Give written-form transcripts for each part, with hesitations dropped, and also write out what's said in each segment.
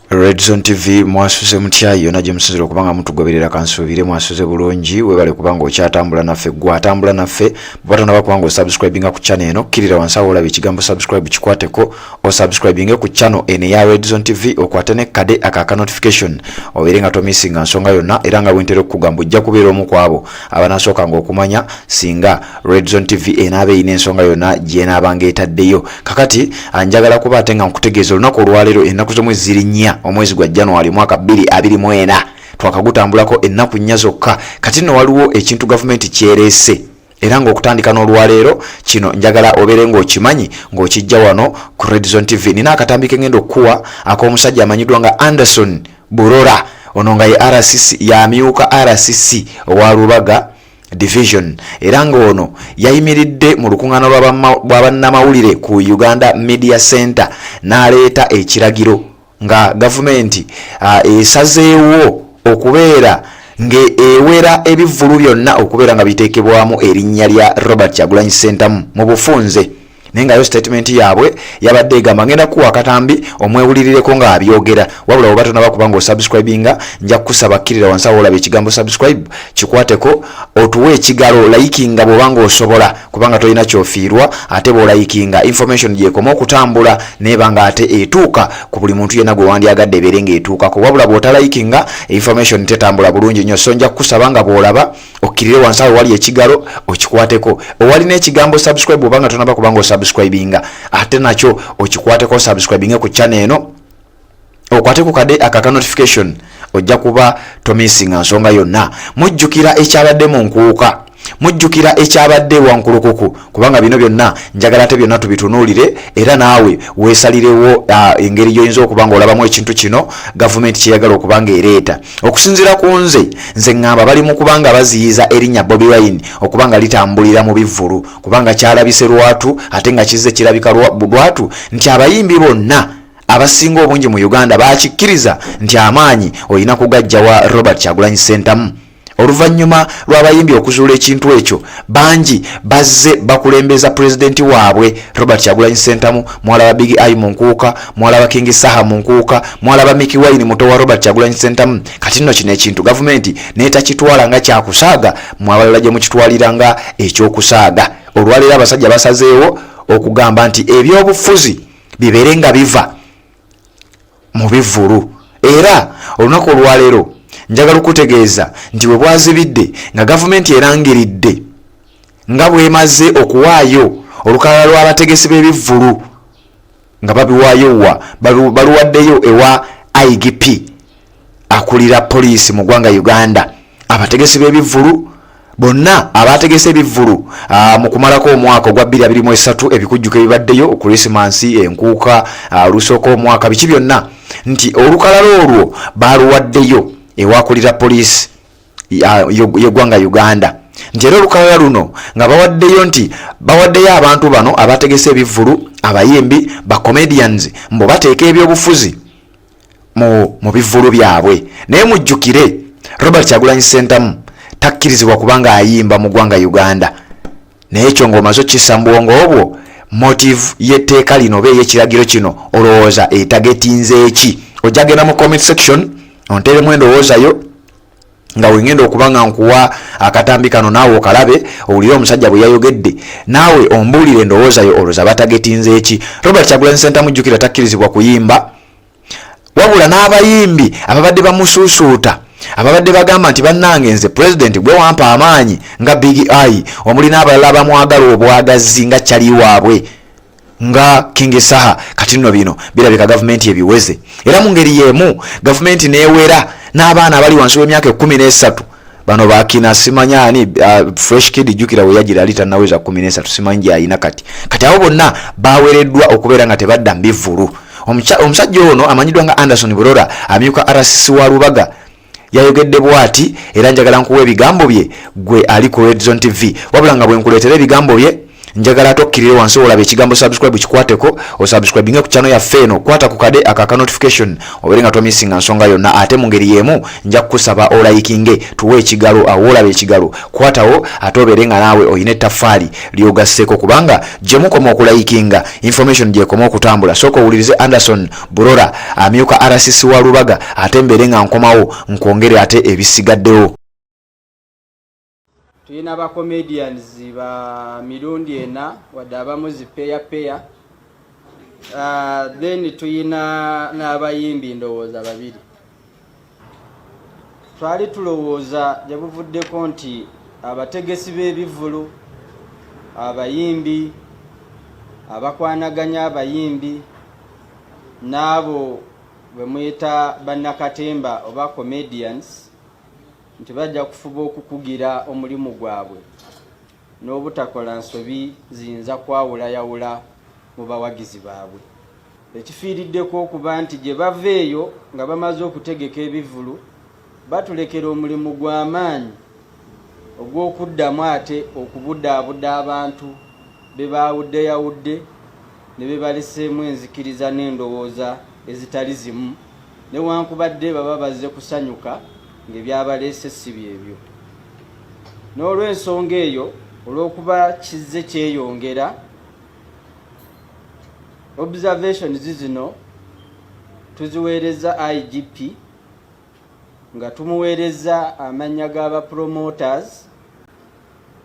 Redzone TV, mwasuze mutya yonna gye musinzira okuba nga mutugoberera? Kansuubire mwasuze bulungi. Webale kubanga okyatambula naffe, gwe atambula naffe. Bw'oba tonaba kubanga osubscribinga ku channel eno, kkirira wansi awo olaba ekigambo "subscribe", kikwateko osubscribinge ku channel eno eya Redzone TV, okwate ne kade aka notification, obeere nga tomissinga nsonga yonna. Era nga bwentera okukugamba, ojja kubeera omu ku abo abanasookanga okumanya singa Redzone TV enaaba erina ensonga yonna gyenaabanga etaddeyo. Kakati njagala kuba ate nga nkutegeeza, olunaku olwaleero, ennaku z'omwezi ziri 4, omwezi gwa January, mwaka 2024, twakagutambulako ennaku 4 zokka. Kati nno waliwo ekintu gavumenti kyereese, era ng'okutandika n'olwaleero kino njagala obeere ng'okimanyi ng'okijja wano ku Redzone TV. Nina akatambi kengenda okukuwa ak'omusajja amanyiddwa nga Anderson Burora. Ono nga ye RCC, yamyuka RCC owa Lubaga Division, era ng'ono yayimiridde mu lukuŋŋaana lwa bannamawulire ku Uganda Media Center n'aleeta ekiragiro nga gavumenti esazeewo okubeera ng'ewera ebivvulu byonna okubeera nga biteekebwamu erinnya lya Robert Kyagulanyi Ssentamu mu bufunze. Naye nga yo statement yaabwe yabadde egamba, ngenda kuwa akatambi omwewulirireko ng'abyogera. Wabula oba tonaba kuba ng'osubscribinga, nja kukusaba kkirira wansi awo olaba ekigambo "subscribe", kikwateko, otuwe ekigalo, likinga bw'oba ng'osobola, kubanga tolina kyofiirwa. Ate bw'olikinga, information gyekoma okutambula neeba nga ate etuuka ku buli muntu yenna gwe wandyagadde ebeere ng'etuukako. Wabula bw'otalikinga, information tetambula bulungi nnyo. So nja kukusaba nga bw'olaba, okkirire wansi awo wali ekigalo okikwateko, owalina ekigambo "subscribe". Oba nga tonaba kubanga osubscribinga, ate nakyo okikwateko, subscribinge ku channel eno, okwate ku kade akaka notification, ojja kuba tomissinga nsonga yonna. Mujjukira ekyabadde mu nkuuka, mujjukira ekyabadde Wankulukuku, kubanga bino byonna njagala ate byonna tubitunuulire, era naawe weesalirewo engeri gy'oyinza okuba nga olabamu ekintu kino gavumenti kyeyagala okuba nga ereeta. Okusinziira ku nze, nze ŋŋamba bali mu kuba nga baziyiza erinnya Bobi Wine okuba nga litambulira mu bivvulu, kubanga kyalabise lwatu ate nga kizze kirabika lwatu nti abayimbi bonna abasinga obungi mu Uganda bakikkiriza nti amaanyi olina kugajja wa Robert Kyagulanyi Ssentamu. Oluvannyuma lw'abayimbi okuzuula ekintu ekyo, bangi bazze bakulembeza pulezidenti waabwe Robert Kyagulanyi Ssentamu. Mwalaba Big Eye mu nkuuka, mwalaba King Saha mu nkuuka, mwalaba Mikie Wine, muto wa Robert Kyagulanyi Ssentamu. Kati nno kino ekintu gavumenti netakitwala nga kyakusaaga, mwabalala gye mukitwalira nga ekyokusaaga. Olwaleero abasajja basazeewo okugamba nti ebyobufuzi bibeere nga biva mu bivvulu. Era olunaku olwaleero njagala okutegeeza nti bwe bwazibidde nga gavumenti erangiridde nga bwemaze okuwaayo olukalala lw'abategesi b'ebivvulu, nga babiwaayo wa baluwaddeyo ewa IGP akulira poliisi mu ggwanga Uganda. Abategesi b'ebivvulu bonna abategese ebivvulu mu kumalako omwaka ogwa 2023, ebikujjuko ebibaddeyo, Krisimansi, enkuuka, olusooka omwaka, biki byonna, nti olukalala olwo baluwaddeyo ewakulira poliisi yeggwanga Uganda, nti era olukalala luno nga bawaddeyo, nti bawaddeyo abantu bano abategese ebivvulu, abayimbi, bacomedians, mbu bateeka ebyobufuzi mu bivvulu byabwe. Naye mujjukire, Robert Kyagulanyi Ssentamu takkirizibwa kubanga ayimba mu ggwanga Uganda. Naye ekyo ng'omaze okissa mu bwongo obwo, motive y'etteeka lino oba ey'ekiragiro kino olowooza etagetinze eki? Ojja genda mu comment section onteremu endowoozayo nga wengenda okuba nga nkuwa akatambi kano, naawe okalabe, owulire omusajja bwe yayogedde, naawe ombuulire endowooza yo. Olowooza batagetinze eki? Robert Kyagulanyi Ssentamu, jjukira, takkirizibwa kuyimba. Wabula n'abayimbi ababadde bamusuusuuta, ababadde bagamba nti bannange, nze pulezidenti gwe wampa amaanyi, nga Big Eye, omuli n'abalala abamwagala obwagazi nga kyali waabwe nga King Saha, kati nno bino birabika gavumenti ebiweze. Era mu ngeri y'emu gavumenti n'ewera n'abaana abali wansi w'emyaka 13, bano bakina simanyani, Fresh Kid, jjukira we yagira ali tannaweza 13, simanyi gy'ayina kati. Kati abo bonna bawereddwa okubeera nga tebadda mu bivvulu. Omusajja ono amanyiddwa nga Anderson Burora, amyuka RCC wa Lubaga, yayogedde bw'ati, era njagala nkuwa ebigambo bye gwe ali ku Redzone TV. Wabula nga bwe nkuleetera ebigambo bye, Njagala ate okkirire wansi olaba ekigambo subscribe, kikwateko osubscribinge ku channel yaffe eno, kwata ku kade aka notification obeere nga tomisinga nsonga yonna. Ate mu ngeri y'emu nja kukusaba olayikinge, tuwe ekigalo awo olaba ekigalo, kwatawo ate obeere nga naawe olina ettaffaali lyogasseeko, kubanga gye mukoma okulayikinga information gyekoma okutambula. Sooka owulirize Anderson Burora amyuka RCC wa Lubaga, ate mbeere nga nkomawo nkwongere ate ebisigaddewo. Tulina ba comedians ba mirundi ena, wadde abamu zipeya peya. Then tuyina n'abayimbi ndowooza babiri. Twali tulowooza gye buvuddeko nti abategesi b'ebivvulu, abayimbi, abakwanaganya abayimbi n'abo bwe muyita bannakatemba oba comedians nti bajja kufuba okukugira omulimu gwabwe n'obutakola nsobi ziyinza kwawulayawula mu bawagizi baabwe. Ekifiiriddeko okuba nti gye bava eyo nga bamaze okutegeka ebivvulu, batulekera omulimu gw'amaanyi ogw'okuddamu ate okubudaabuda abantu be baawuddeyawudde ne be baleseemu enzikiriza n'endowooza ezitali zimu, newankubadde baba bazze kusanyuka ng'ebyabaleese si byebyo. N'olw'ensonga eyo, olw'okuba kizze kyeyongera, observations zino tuziweereza IGP nga tumuweereza amannya g'aba promoters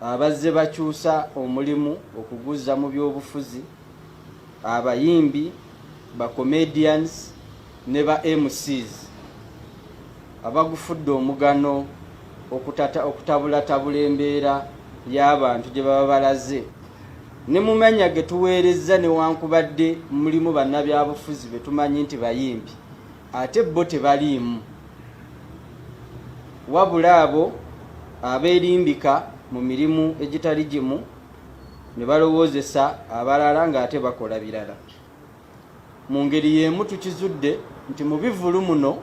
abazze bakyusa omulimu okuguzza mu byobufuzi, abayimbi, ba comedians ne ba MCs abagufudde omugano okutabulatabula embeera y'abantu gye baba balaze. Ne mu mannya ge tuweerezza, newankubadde mulimu bannabyabufuzi be tumanyi nti bayimbi, ate bo tebaliimu, wabula abo abeerimbika mu mirimu egitali gimu ne balowoozesa abalala ng'ate bakola birala. Mu ngeri y'emu tukizudde nti mu bivvulu muno,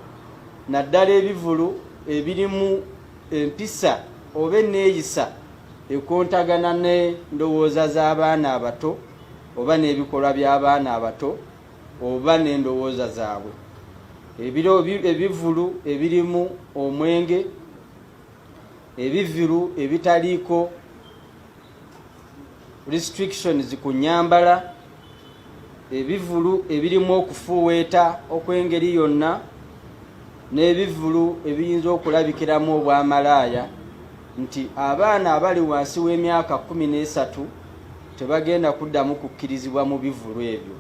naddala ebivvulu ebirimu empisa oba enneeyisa ekontagana n'endowooza z'abaana abato oba n'ebikolwa by'abaana abato oba n'endowooza zaabwe, ebivvulu ebirimu omwenge, ebivvulu ebitaliiko restrictions ku nnyambala, ebivvulu ebirimu okufuuweeta okw'engeri yonna, n'ebivvulu ebiyinza okulabikiramu obwamalaaya, nti abaana abali wansi w'emyaka 13 tebagenda kuddamu kukkirizibwa mu bivvulu ebyo.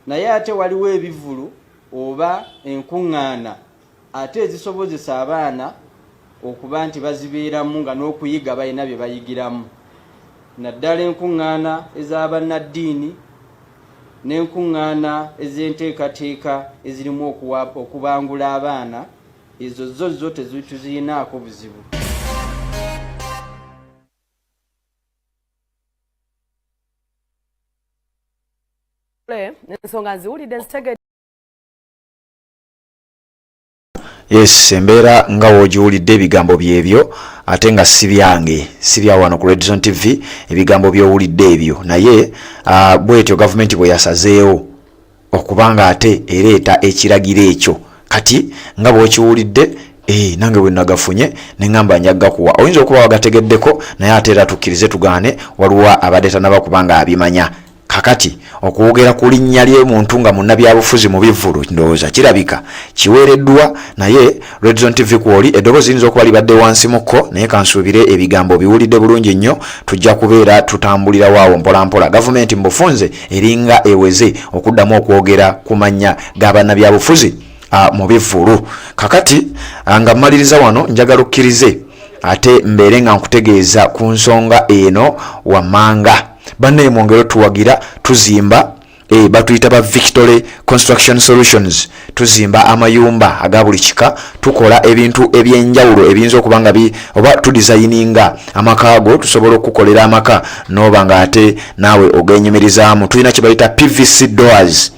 Naye ate waliwo ebivvulu oba enkuŋŋaana ate ezisobozesa abaana okuba nti bazibeeramu nga n'okuyiga balina bye bayigiramu, naddala enkuŋŋaana ez'abannaddiini n'enkuŋŋaana ez'enteekateeka ezirimu okubangula abaana. Ezo zo zo tezituziyinaako buzibu. Ensonga nziwulidde, nzitegedde. Yes, embeera nga woogiwulidde, ebigambo byebyo, ate nga si byange, si bya wano ku Redzone TV, ebigambo by'owulidde ebyo. Naye bwetyo gavumenti bwe yasazeewo okuba nga ate ereeta ekiragiro ekyo. Kati nga bw'okiwulidde, nange bwe nagafunye ne ŋŋamba nja gakuwa. Oyinza okuba wagategeddeko, naye ate era tukkirize tugaane, waliwo abadde tanaba kuba nga abimanya. Kakati okwogera ku linnya ly'omuntu nga munnabyabufuzi mu bivvulu ndowooza kirabika kiweereddwa. Naye Redzone TV kwoli, eddoboozi liyinza okuba libadde wansi mukko, naye kansuubire ebigambo biwulidde bulungi nnyo. Tujja kubeera tutambulirawo awo mpolampola. Gavumenti mu bufunze eringa eweze okuddamu okwogera ku mannya ga bannabyabufuzi mu bivvulu. Kakati nga mmaliriza wano, njagala okkirize ate mbeere nga nkutegeeza ku nsonga eno wammanga. Bannaye, mwongere tuwagira, tuzimba, batuyita ba Victory Construction Solutions. Tuzimba amayumba aga buli kika, tukola ebintu ebyenjawulo ebiyinza okuba nga oba tudesigninga amaka go. Tusobola okukukolera amaka n'oba nga ate naawe ogenyumirizaamu. Tulina kye bayita PVC doors.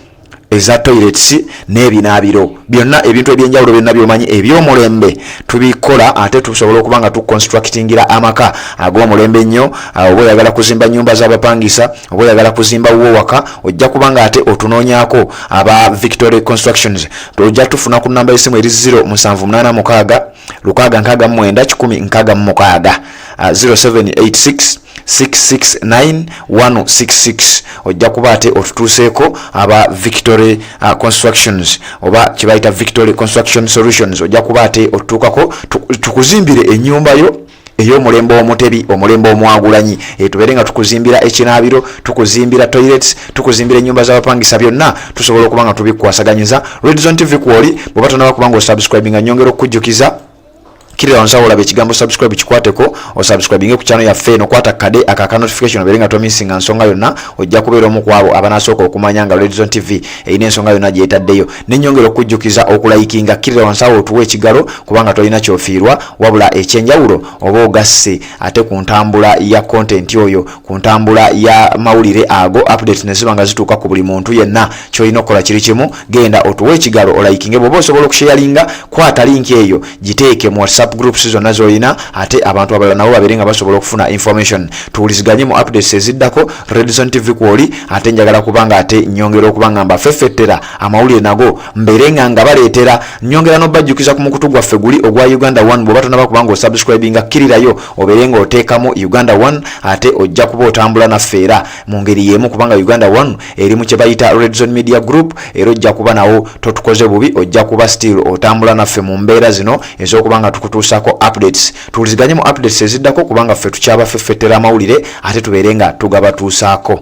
Eza toilets n'ebinaabiro byonna, ebintu ebyenjawulo byonna byomanyi eby'omulembe tubikola, ate tusobola okuba nga tuconstructingira amaka ag'omulembe ennyo. Oba oyagala kuzimba nyumba z'abapangisa, oba oyagala kuzimba wuwo waka, ojja kuba nga ate otunoonyaako aba Victory Constructions. Ojja tufuna ku namba y'essimu eri 0786 669 166, 0786 669 166. Ojja kuba ate otutuuseeko aba Victory Constructions oba kibayita Victory Construction Solutions. Ojja kuba ate otutuukako tukuzimbire ennyumba yo ey'omulembe omutebi, omulembe omwagulanyi. Tubeere nga tukuzimbira ekinaabiro, tukuzimbira toilets, tukuzimbira ennyumba z'abapangisa, byonna tusobola okuba nga tubikwasaganyiza. Redzone TV kwoli. Bw'oba tonaba kuba nga osubscribinga, nyongera okukujjukiza, kirira wansi awo olaba ekigambo subscribe, kikwateko osubscribinge ku channel yaffe eno. Kwata kade akaka notification obeere nga tomissinga nsonga yonna. Ojja kubeera omu ku abo abanasooka okumanya nga Redzone TV erina ensonga yonna gyetaddeyo. Nenyongera okukujjukiza okulikinga. Kirira wansi awo otuwa ekigalo, kubanga tolina kyofiirwa, wabula ekyenjawulo oba ogasse ate ku ntambula ya content oyo, ku ntambula ya mawulire ago, update ne ziba nga zituuka ku buli muntu yenna. Kyolina okukola kiri kimu, genda otuwe ekigalo, olikinge. Bw'oba osobola okusharinga, kwata link eyo giteeke mu WhatsApp groups zonna z'olina, ate abantu abalala nabo babeere nga basobola okufuna information. Tuwuliziganye mu updates eziddako. Redzone TV kwoli, ate njagala kubanga ate nyongera okuba nga mbafeffettera amawulire nago mbeere nga baleetera. Nyongera n'obajjukiza ku mukutu gwaffe guli ogwa Uganda One. Bw'oba tonaba kubanga osubscribinga, kkirirayo obeere nga oteekamu Uganda One, ate ojja kuba otambula naffe era mu ngeri y'emu, kubanga Uganda One eri mu kye bayita Redzone Media Group. Era ojja kuba nawo totukoze bubi, ojja kuba still otambula naffe mu mbeera zino ez'okuba nga tukutuusako updates. Tuwuliziganye mu updates eziddako, kubanga ffe tukyabafeffettera amawulire ate tubeere nga tugabatuusaako.